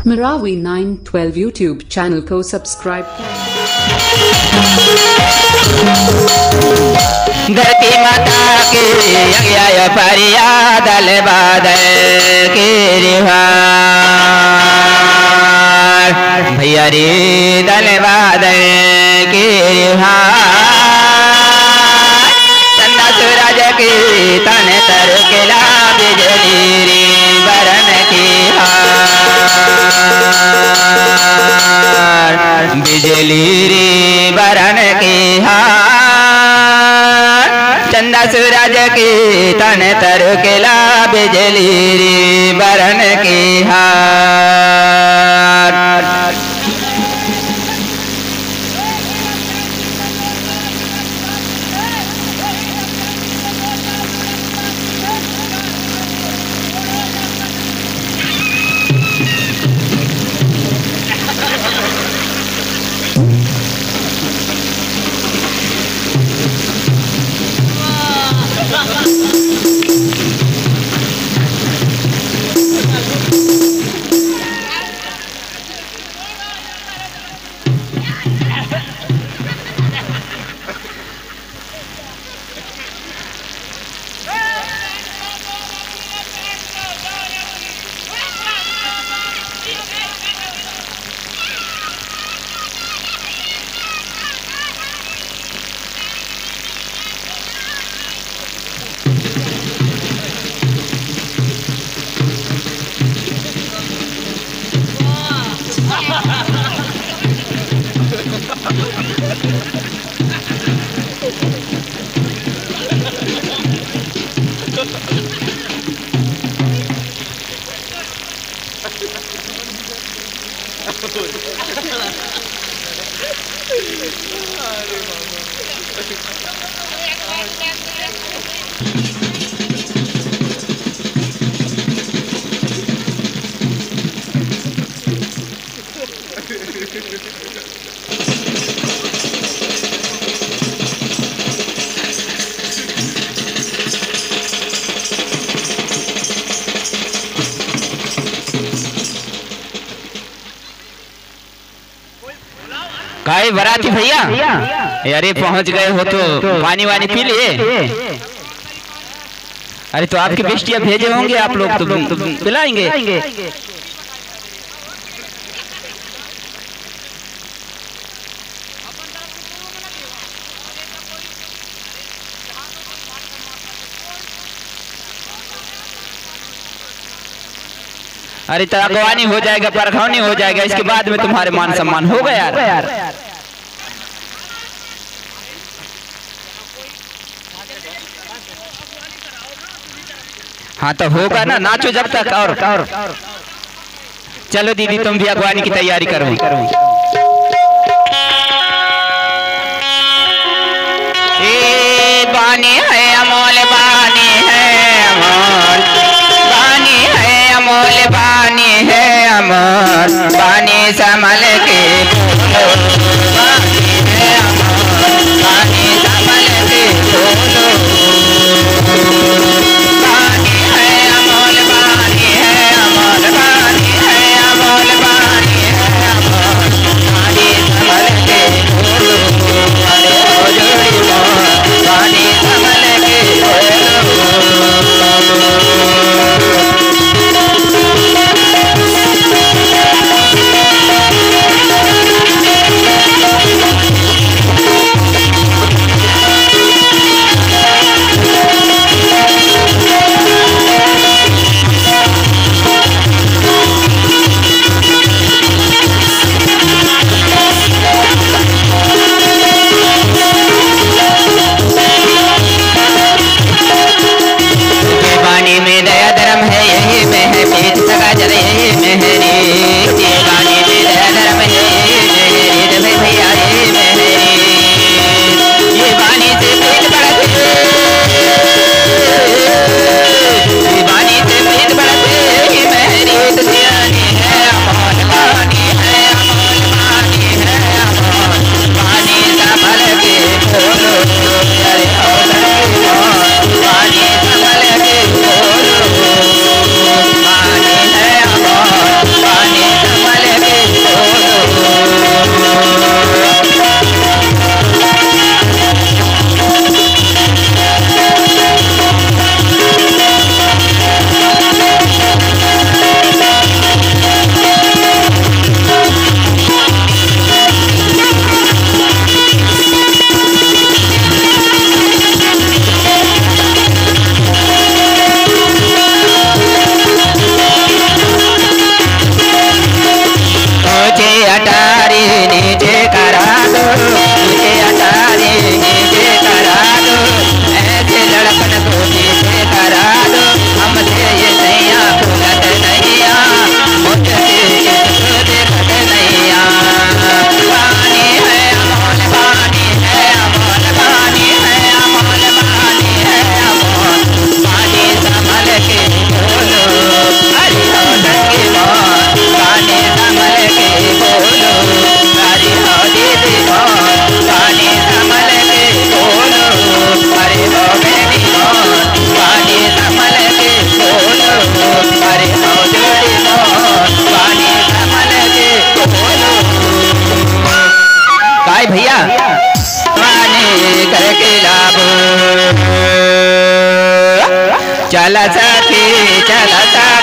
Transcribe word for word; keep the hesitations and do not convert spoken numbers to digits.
Marawi nine twelve YouTube channel को subscribe करें। धरती माता के अंगया परिया दल बादल के रिहार, भैया रे दल बादल के रिहार। चंदा सूरज के तन तर केला बिजली रे बरन के हार, बिजली रे बरन के हार। चंदा सूरज के तन तर केला बिजली रे बरन के हार। काहे बराती भैया? ए, अरे पहुंच गए हो तो पानी वानी पी लिए। अरे तो आपके बिस्टिया भेजे होंगे आप लोग तो पिलाएंगे। अरे तो अगवानी हो जाएगा, परखौनी हो जाएगा, इसके बाद में तुम्हारे मान सम्मान होगा यार। हाँ तो होगा ना, नाचो जब तक। और चलो दीदी, तुम भी अगवानी की तैयारी करो। ए बानी है अमोल, बानी है अमोल, बानी है अमोल, बानी है अमोल, बानी संभल के बोलो, बानी है अमोल, बानी संभल के बोलो। चल सखी चल सखी।